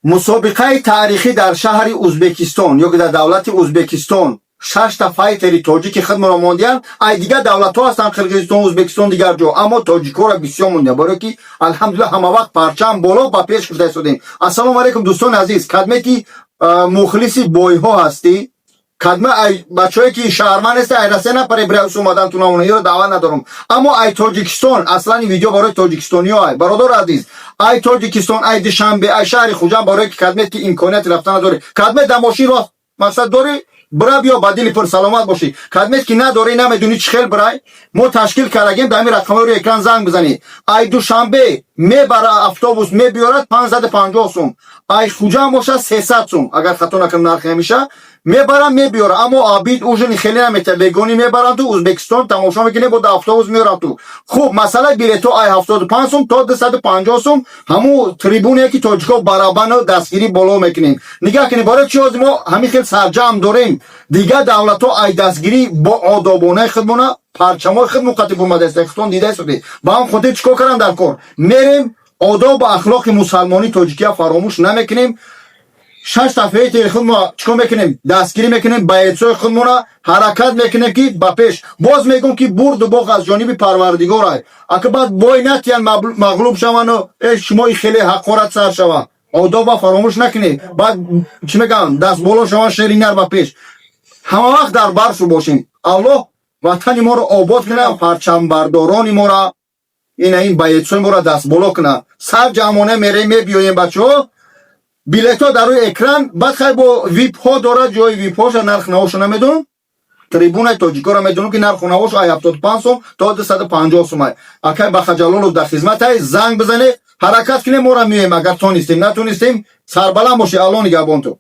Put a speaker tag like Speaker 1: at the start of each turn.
Speaker 1: Мусобиқаи таърихӣ дар шаҳри Узбекистон ё ки дар давлати Узбекистон шашта файтери тоҷики хидмро мондиянд. Ай дигар давлатҳо ҳастанд, Қирғизистон, Узбекистон, дигар ҷо, аммо тоҷикҳоро бисёр мондиянд, барое ки, алҳамдулилла, ҳама вақт парчам боло, ба пеш гуфта истодем. Ассалому алайкум, дӯстони азиз! Кадме ки мухлиси бойҳо ҳастӣ, кадме ай бачаҳое ки шаҳрванд неста, ай Россия напаре, бирас омадан тунамона ёро даъват надорам, аммо ай Тоҷикистон, аслан ин видео барои тоҷикистониҳо ай. Бародари азиз, ай Тоҷикистон, ай Душанбе, ай шаҳри Хуҷанд, барое ки кадме ки имконияти рафтан надорӣ, кадме дар мошин роҳ мақсад дорӣ, бира, биё, ба дили пур, саломат бошӣ. Кадмет ки надорӣ, намедонӣ чӣ хел бирай, мо ташкил кардагем, дар ҳамин рақамҳои рӯи экран занг бизанӣ. Ай Душанбе мебара автобус, мебиёрад 550 сум, ай Хуҷанд бошад 300 сум, агар хато накунам, нархи ҳамеша. Мебарам, мебиёра, аммо обед, ужин хеле намета. Бегонӣ мебарам ту Узбекистон, тамошо мекунӣ, бо автобус меёрам ту. Хуб, масъалаи билетҳо ай 75 сум то 250 сум. Ҳамун трибуне ки тоҷикҳо барабану дастгирӣ боло мекунем, нигаҳ кунем, барои чи ҳозир мо ҳамин хел сарҷамъ дорем. Дигар давлатҳо ай дастгирӣ бо одобонаи худмона, парчамои худ муқатиб омадааст, худтон дида истодед. Ба ҳам хотир чӣ кор кардан дар кор? Мерем, одобу ахлоқи мусалмонии тоҷикия фаромӯш намекунем. Шаш файтери худмо чикор мекунем? Дастгирӣ мекунем боецои худмона, ҳаракат мекунем, ки ба пеш. Боз мегӯм, ки бурду бох аз ҷониби Парвардигор ай. Ака баъд бой натиян, мағлуб шавану э шумо хеле ҳақорат сар шава. Одоба фаромӯш накунед. Баъд чӣ мегӯям, даст боло шаван, шери нар ба пеш, ҳама вақт дар баршу бошем. Аллоҳ ватани моро обод кунад, парчамбардорони моро, ина ин боецои моро дастболо кунад. Сар ҷамъона мерем, мебиёем, бачаҳо. Билетҳо дар рӯи экран. Баъд хай бо випҳо дорад, ҷои випҳоша нарх навоша намедонам. Трибунаи тоҷикоро медонам, ки нарху навош ай 75 сум то 250 сум ай. Акай Бахаҷалолов дар хизматай, занг бизане, ҳаракат кунем, моро меоем, агар тонистем. Натонистем, сарбаланд бошед, Аллоҳ нигаҳбон ту.